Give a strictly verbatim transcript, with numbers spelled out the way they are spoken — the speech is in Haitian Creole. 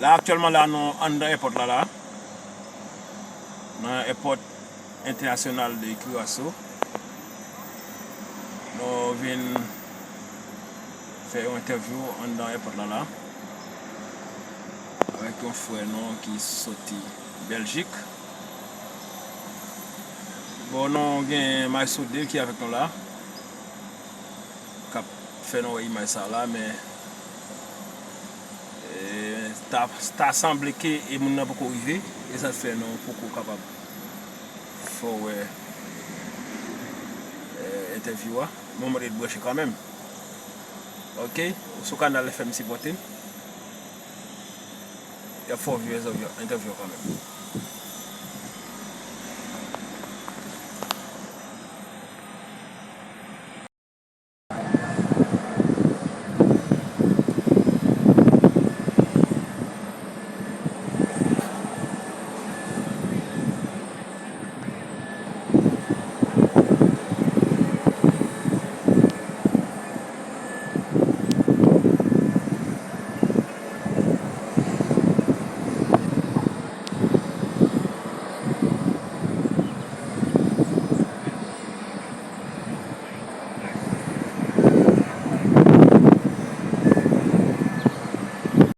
La, aktyèlman la, nou anndan èpòt la la. Nan èpòt entènasyonal de Curaçao. Nou vin fè yon entèvyou anndan èpòt la la. Avèk yon frè nou ki soti Bèljik. Bon, nou gen Maestro Dave ki avèk nou la. K ap fè nou wè imaj sa la, men, e, ta, ta sanble ke e moun nan poko rive, e sa fè nou poko kapab fè w wè, e, entèvyou a. Mwen mande l branche kanmenm. Ok, ou sou kanal F M sipòte m. Y ap fè w viv entèvyou, entèvyou a kanmenm.